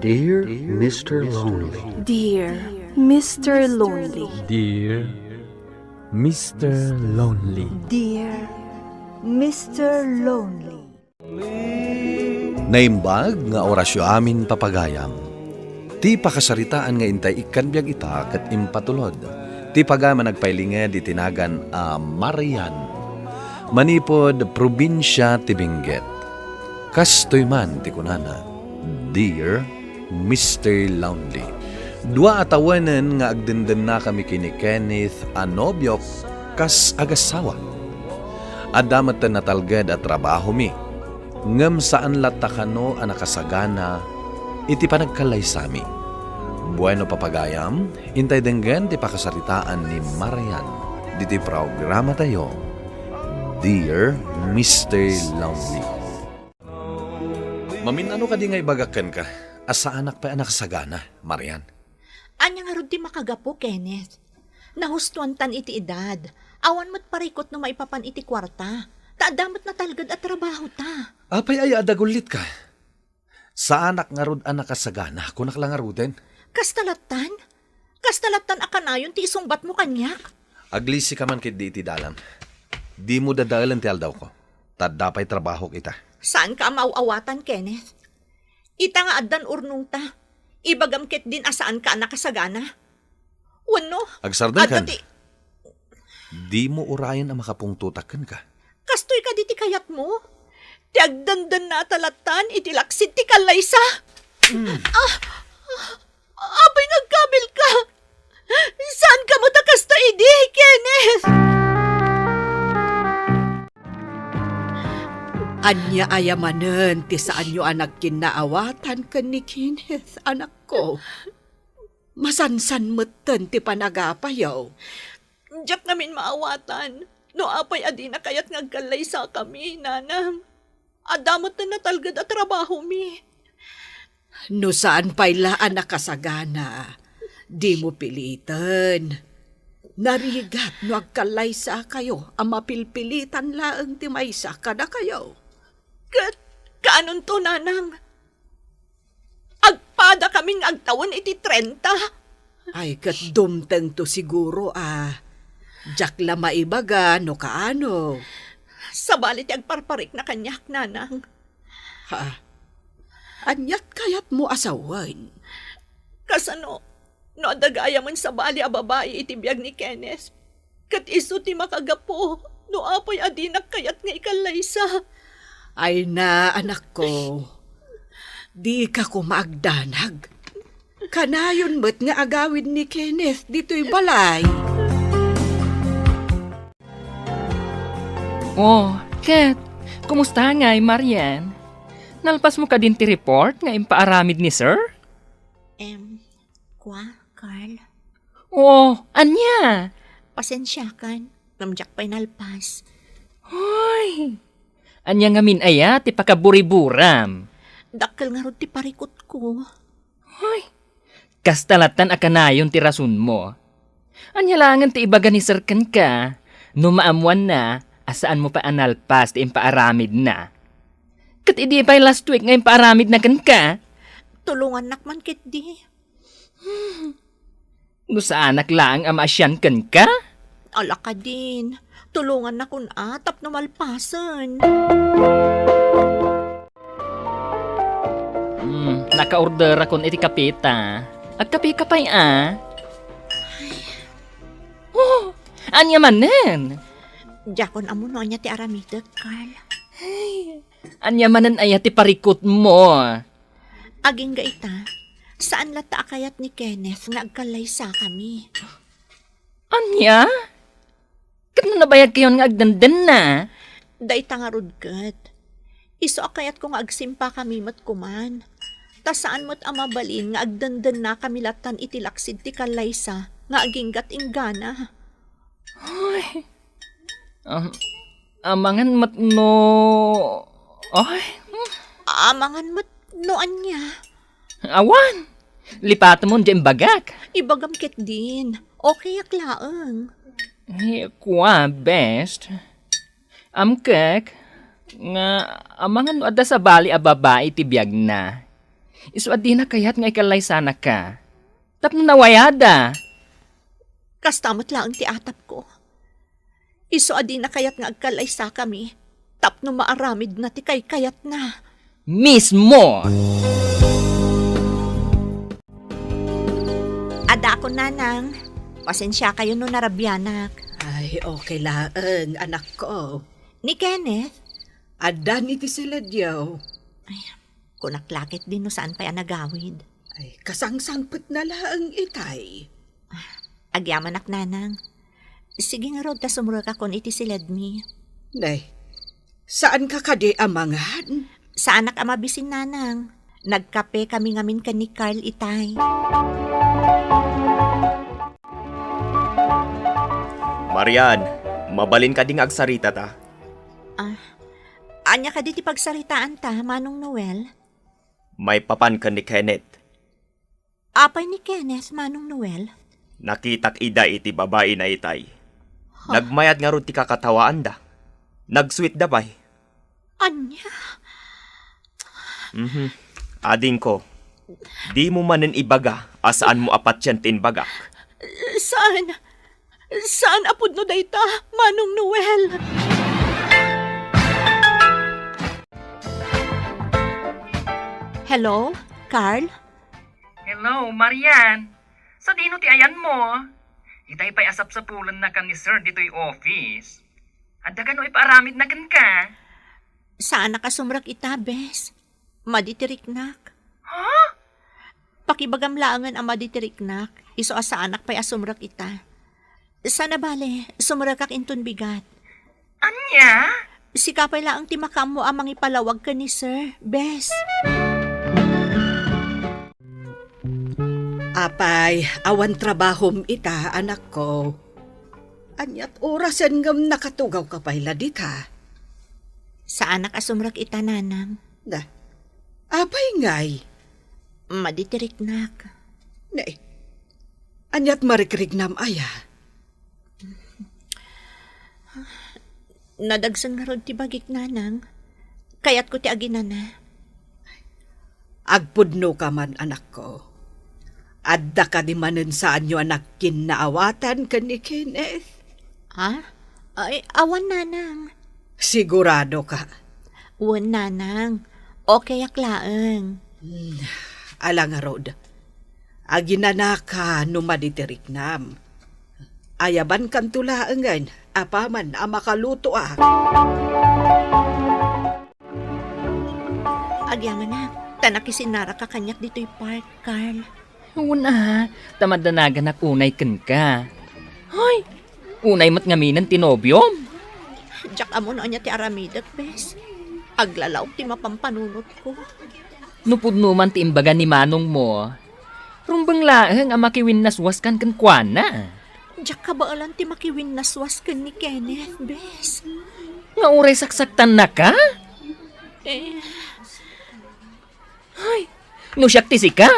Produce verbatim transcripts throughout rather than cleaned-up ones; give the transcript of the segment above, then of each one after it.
Dear Mister Lonely. Dear Mister Lonely. Dear Mister Lonely. Dear Mister Lonely. Naimbag nga orasyo amin, papagayam. Ti pakasaritaan nga intay ikkan biag ita ket impatulod ti pagayam a nagpailinged iti nagan a Marian, manipud probinsia ti Benguet. Kastoy man ti kunana, "Dear Mister Lonely, dua a tawenen nga agdendennakami ken ni Kenneth a nobiok kas agassawa. Adda met ti natalged a trabahomi, ngem saan latta kano a nakasagana iti panagkallaysami." Bueno, papagayam, intay denggen ti pakasaritaan ni Marian ditoy programatayo, Dear Mister Lonely. Mamin-ano kadi nga ibagak kenka a saanak pay a nakasagana, Marian? Ania ngarud ti makagapu, Kenneth? Nahustuantan iti edad. Awan met parikut no maipapan iti kuarta. Ta adda met natalged a trabahota. Apay aya a dagullitka? Saanak ngarud a nakasagana, kunak la ngaruden. Kasta lattan? Kasta lattan a kanayon ti isungbatmo kaniak? Aglisika man ketdi iti dalan. Dimo dadaelen ti aldawko. Ta adda pay trabahok ita. Saanka a maaw-awatan, Kenneth. Ita nga addan urnongta, ibagam ketdin a saanka a nakasagana. Wenno, agsardengkan. Adda ti Dimo urayen a makapungtotak kenka. Kastoy kadi ti kayatmo? Ti agdendennata lattan iti laksid ti kallaysa? Ah! Apay nga agkabilka? Saanka met a kasta idi, Kenneth? Ania aya manen ti saanyo a nagkinnaawatan ken ni Kenneth, anakko? Masansan metten ti panagapayo. Diak ngamin maawatan no apay a dina kayat nga agkallaysakami, nanang. Adda met ti natalged a trabahomi. No saan pay la a nakasagana, dimo piliten. Narigat no agkallaysakayo a mapilpilitan laeng ti maysa kadakayo. Ket kaanonto, nanang? Agpadakamin nga agtawen iti trenta. Ay, ket dumtengto siguro a diak la maibaga no kaano. Sabali ti agparparikna kaniak, nanang. Ha? Aniat kayatmo a sawen? Kasano no adda gayamen sabali a babai iti biag ni Kenneth? Ket isu ti makagapu no apay a dinak kayat nga ikallaysa. Ay na, anakko, dika koma agdanag. Kanayon met nga agawid ni Kenneth ditoy balay. Oh, Ket, kumusta ngay, Marian? Nalpasmo kadin ti report nga impaaramid ni Sir? Em, kua, Carl? Oo, ania? Pasensiakan, ngem diak pay nalpas. Hoy! Ania ngamin aya ti pakaburiburam? Dakkel ngarud ti parikutko. Hoy! Kasta lattan a kanayon ti rasonmo. Ania laengen ti ibaga ni Sir kenka, no maammoanna a saanmo pay a nalpas ti impaaramidna? Ket idi pay last week nga impaaramidna kenka? Tulongannak man ketdi. No saanak laeng a maasian kenka? Ala kadin, tulongannakon a tapno malpasen. Hmm, nakaorderakon iti kape ta. Agkapeka pay a. Oh, ania manen? Diakon ammo no ania ti aramidek, Carl. Ay, ania manen aya ti parikutmo? Agingga ita, saan latta a kayat ni Kenneth nga agkallaysakami. Ania? Ket no nabayagkayon nga agdendenna? Dayta ngarud ket. Isu a kayatko nga agsimpakami met koman. Ta saan met a mabalin nga agdendennakami lattan iti laksid ti kallaysa nga aginggat inggana. Ay. Am-, amangan met no, ay. Amangan met no ania? Awan. Lipatemon diay imbagak. Ibagam ketdin. Okayak laeng. Eh, kua, best. Amkek nga amangan no adda sabali a babai ti biagna. Isu a dina kayat nga ikallaysanaka. Tapno nawayada. Kasta met laeng ti atapko. Isu a dina kayat nga agkallaysakami tapno maaramidna ti kaykayatna. Mismo! Adakon, nanang. Pasensiakayo no narabianak. Ay, okay laeng, anakko. Ni Kenneth? Addan iti siledyo. Ay, kunak la ketdi no saan pay a nagawid. Ay, kasangsangpetna laeng itay. Agyamanak, nanang. Sige ngarud ta sumrekakon iti siledmi. Nay, saanka kadi a mangan? Saanak a mabisin, nanang. Nagkapekami ngamin ken ni Carl itay. Marian, mabalin kadi nga agsaritata? Ah, ania kadi ti pagsaritaanta, Manong Noel? Maipapan ken ni Kenneth. Apay ni Kenneth, Manong Noel? Nakitak ida iti babaina itay. Huh? Nagmayat ngarud ti kakatawaanda. Nag-sweetda pay. Ania? Mhm. Adingko, dimo manen ibaga a saanmo a patien ti imbagak. Saan? Saan a pudno dayta, Manong Noel? Hello, Carl? Hello, Marian. Sadino ti ayanmo? Itay pay a sapsapulennakan ni Sir ditoy office. Adda kano ipaaramidna kenka? Saanak a sumrek ita, bes. Madi ti riknak. Ha? Pakibagam laengen a madi ti riknak, isu a saanak pay a sumrek ita. Sana bale, sumrekak inton bigat. Ania? Sika pay laeng ti makaammo a mangipalawag ken ni Sir, bes. Apay, awan trabahom ita, anakko? Aniat orasen ngem nakatugawka pay la dita? Saanak a sumrek ita, nanang. Na, apay ngay? Madi ti riknak. Ne, aniat marikriknam aya? Nadagsen ngarud ti bagik, nanang. Kayatko ti aginana. Agpudnoka man, anakko. Adda kadi manen saanyo a nagkinnaawatan ken ni Kenneth? Ha? Ay, awan, nanang. Sigurado ka? Wen, nanang. Okay ak laeng. Hmm, ala ngarud. Aginanaka no madi ti riknam. Ayabankanto laengen apaman a makalutoak. Agyamanak, ta nakisinnarak ka kaniak ditoy park, Carl. Wen a, ta madanaganak unay kenka. Hoy, unay met ngaminen ti nobiom. Diak ammo no ania ti aramidek, bes. Aglalaok ti mapampanunotko. No pudno man ti imbaga ni manongmo, rumbeng laeng a makiwinnaswaskan kenkuana. Diak kabaelan ti makiwinnaswas ken ni Kenneth, bes. Nga uray saksaktannaka? Eh. Ay, no siak ti sika,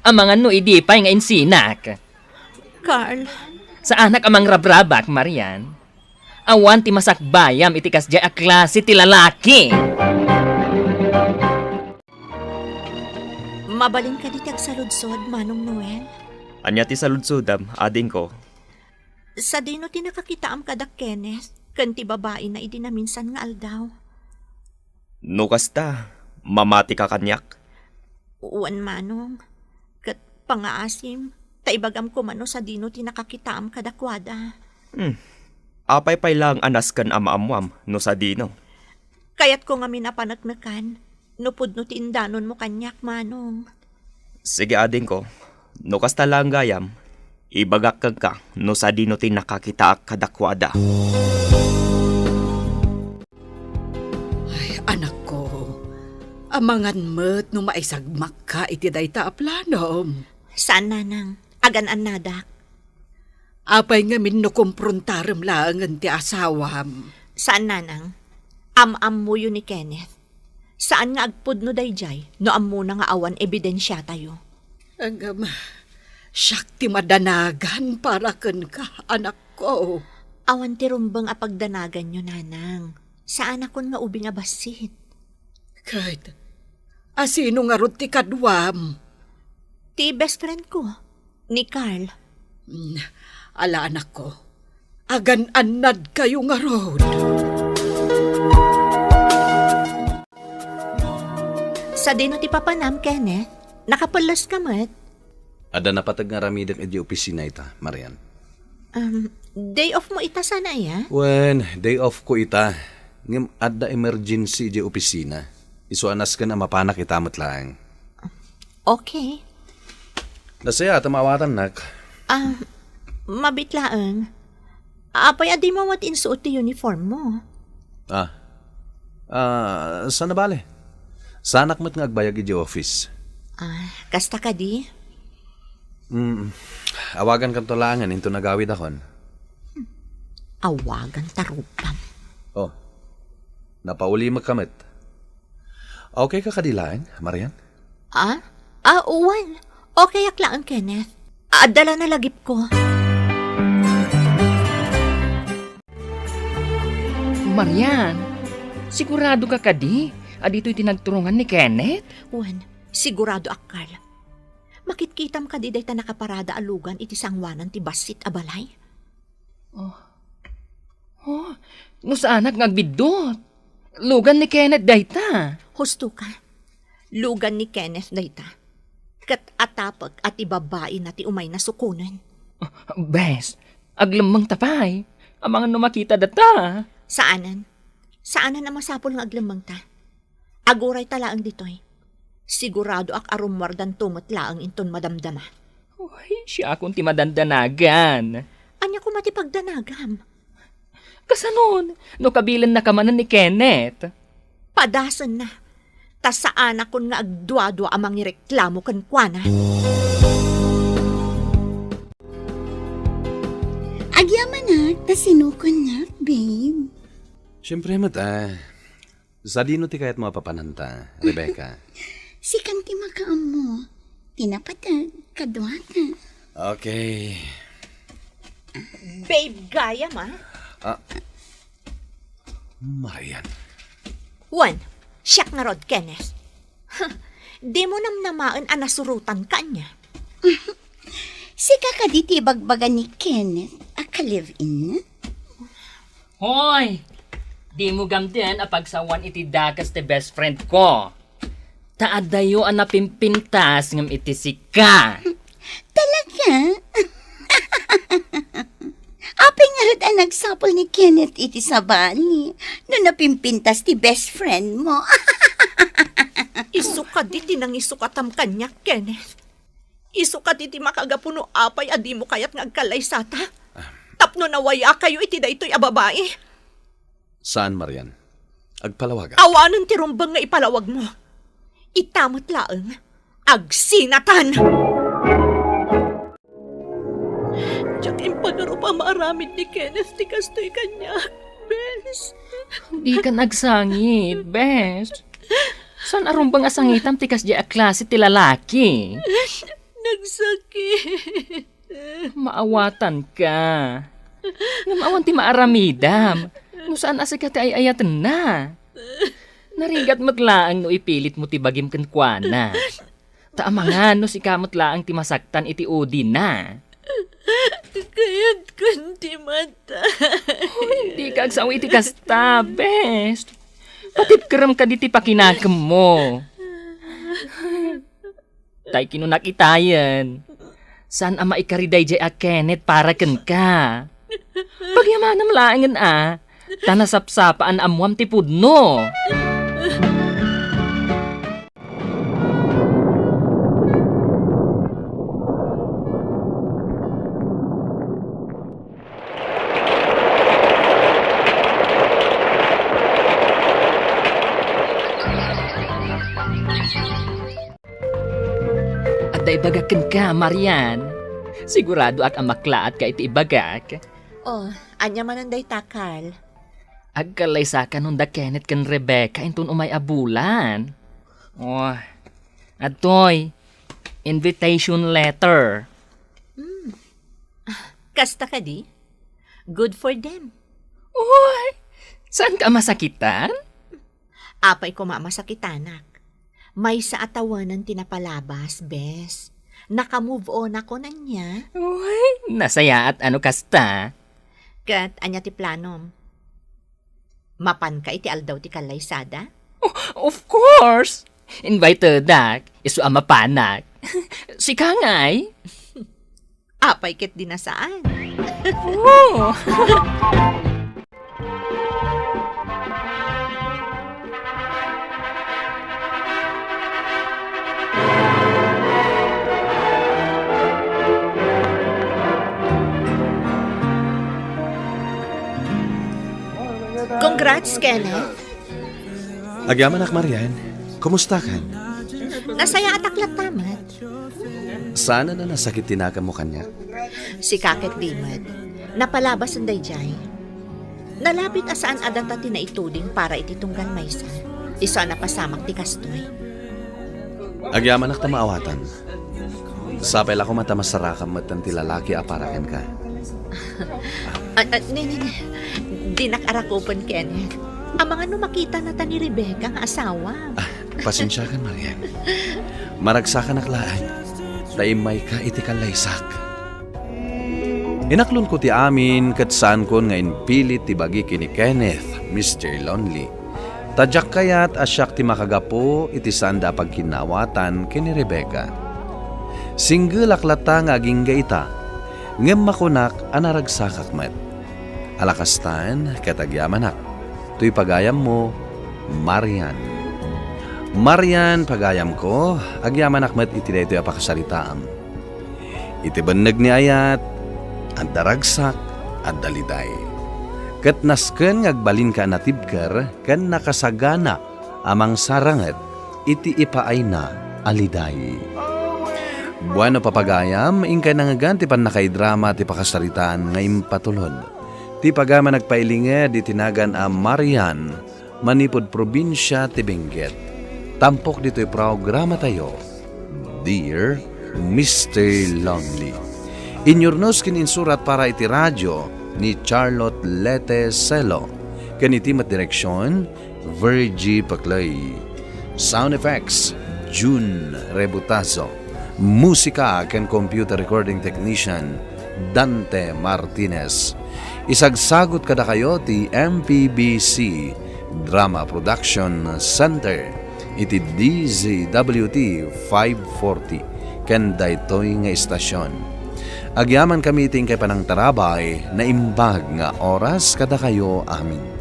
amangan no idi pay nga insinak. Carl. Saanak a mangrabrabak, Marian. Awan ti masakbayam iti kasdiay a klase ti lalaki. Mabalin kadi ti agsaludsod, Manong Noel? Ania ti saludsodam, adingko? Sadino ti nakakitaam kada Kenneth ken ti babaina idi naminsan nga aldaw? No kasta, mamatika kaniak? Wen, Manong. Ket pangngaasim, ta ibagam koma no sadino ti nakakitaam kadakuada. Hmm. Apay pay laeng a nasken a maammoam no sadino? Kayatko ngamin a paneknekan no pudno ti indanonmo kaniak, Manong. Sige, adingko. No kasta laeng gayam, ibagak kenka no sadino ti nakakitaak kadakuada. Ay, anakko, amangan met no maisagmakka iti dayta a planom. Saan, Nanang. Agan-annadak. Apay ngamin no komprontarem laengen ti asawam? Saan, Nanang. Am-ammoyo ni Kenneth. Saan nga agpudno daydiay no ammona nga awan ebidensiatayo. Agam, siak ti madanagan para kenka, anakko. Awan ti rumbeng a pagdanaganyo, Nanang. Saanakon nga ubing a bassit. Ket, A sino ngarud ti kaduam? Ti best friend ko, ni Carl. Mm, ala, anakko. Agan-annadkayo ngarud. Sadino ti papanam, Kenneth? Nakapelles ka met? Adda napateg nga aramidek idiay opisina ita, Marian. Um, day off mo ita sana, aya? Wen, day off ko ita. Ngem adda emergency idiay opisina. Isu a nasken a mapanak ita met laeng. Okay. Nasaya ta maawatannak. Ah, mabit laeng. Apay a dimo met insuot ti uniform mo? Ah. Ah, saan a bale? Saanak met nga agbayag idiay office. Ah, kasta kadi? Mm. Awagankanto laengen inton agawidakon. Awagan ta rupam. Oh. Napaulimek ka met. Okay ka kadi laeng, Marian? Ah? Ah, wen. Okay ak laeng, Kenneth. Adda la nalagipko. Marian, sigurado ka kadi a ditoy ti nagturungan ni Kenneth? Wen, sigurado ak, Carl. Makitkitam kadi dayta nakaparada a lugan iti sangoanan ti bassit a balay? Oh. Oh, no saanak nga agbiddut. Lugan ni Kenneth dayta. Husto ka. Lugan ni Kenneth dayta. Ket atapek a ti babaina ti umayna sukonen. Bes, aglemmengta pay. Amangan no makita data. Saanen. Saanen a masapul nga aglemmengta. Agurayta laeng ditoy. Siguradoak a rummuardanto met laeng inton madamdama. Uy, siakon ti madandanagan. Ania koma ti pagdanagam? Kasanon, no kabilennaka manen ni Kenneth? Padasenna. Ta saanakon nga agduadua a mangireklamo kenkuana. Agyamanak, ta sinukonnak, babe. Siyempre met, ah. Sadino ti kayatmo a papananta, Rebecca? Sikan ti makaammo. Ti napateg, kaduaka. Okay. Babe gayam, ah. Ah. Marian. Wen, siak ngarud, Kenneth. Dimo namnamaen a nasurotanka ania? Sika kadi ti ibagbaga ni Kenneth a ka-live-in? Hoy! Dimo gamden a pagsawan iti dakes ti best friend ko. Ta addayo a napimpintas ngem iti sika. Talaga? Apay ngarud a nagsapul ni Kenneth iti sabali no napimpintas ti best friend mo? Isu kadi ti nangisukatam kaniak, Kenneth. Isu kadi ti makagapu no apay a dimo kayat nga agkallaysata. Tapno nawayakayo iti daytoy a babai. Saan, Marian. Agpalawagak. Awanen ti rumbeng nga ipalawagmo. Ita met laeng, agsinatan! Diak impagarup a maaramid ni Kenneth ti kastoy kaniak, bes. Dikan agsangit, bes. Saan a rumbeng a sangitam ti kasdiay a klase ti lalaki? Nagsakit. Maawatanka. Ngem awan ti maaramidam no saan a sika ti ay-ayatenna. Narigat met laeng no ipilitmo ti bagim kenkuana. Ta amangan no sika met laeng ti masaktan iti udina. Kayatkon ti mata. Hoy, dika agsao iti kasta, bes. Patipkerem kadi ti pakinakemmo. Tay kinunak itayen, saan a maikari daydiay a Kenneth para kenka. Pagyamanam laengen a, ta nasapsapa a naammoam ti pudno. Adda ibagak kenka, Marian. Siguradoak a maklaatka iti ibagak. Oh, ania manen dayta, Carl? Agkallaysaka no da Kenneth ken Rebecca inton umay a bulan. Oh, adtoy, invitation letter. Hmm. Ah, kasta kadi? Good for them. Uy, saanka a masakitan? Apay koma a masakitanak. Maysa a tawenen ti napalabas, bes. Naka-move on ako, ania? Uy, nasayaat a no kasta. Ket ania ti planom? Mapanka iti aldaw ti kallaysada? Oh, of course! Invitedak, isu a mapanak. Sika ngay? Apay ket di nasaan? Oh! Congrats, Kenneth. Agyamanak, Marian. Kumustakan? Nasayaatak latta met. Saan a nasakit ti naganmo kaniak? Sika ket di met. Napalabasen daydiay. Nalabit a saan a data ti naituding para iti tunggal maysa. Isu a napasamak ti kastoy. Agyamanak ta maawatan. Sapay la koma ta masarakam metten ti lalaki a para kenka. Ah, ah, ne, ne, ne. Dinak arakupen, Kenneth. Amangan no makitana ta ni Rebecca nga asawa. Ah, pasensiakan, Marian. Maragsakanak laeng ta immayka iti kallaysak. Inaklonko ti amin ket saankon nga impilit ti bagi ken ni Kenneth, Mister Lonely. Ta diak kayat a siak ti makagapu iti saanda a pagkinnaawatan ken ni Rebecca. Singgelak latta nga agingga ita, ngem makunak a naragsakak met. Ala kastan, ket agyamanak. Toy pagayammo, Marian. Marian, pagayamko, agyamanak met iti daytoy a pakasaritaam. Iti benneg ni ayat, adda ragsak, adda liday. Ket nasken nga agbalinka a natibker ken nakasagana a mangsaranget iti ipaayna a liday. Bueno, papagayam, inkay nangngegan ti pannakaidrama ti pakasaritaan nga impatulod. Ti pagayam a nagpailinged iti nagan a Marian, manipud probinsia ti Benguet. Tampok ditoy programatayo, Dear Mister Lonely. Inyurnos ken insurat para iti radio ni Charlotte Lete Celo, ken iti met direksion, Virgie Paclay. Sound effects, June Rebutazo. Musika ken computer recording technician, Dante Martinez. Isagsagut kadakayo ti M P B C Drama Production Center iti D Z W T five forty ken daytoy nga istasion. Agyamankami iti inkay panangtarabay, naimbag nga oras kadakayo amin.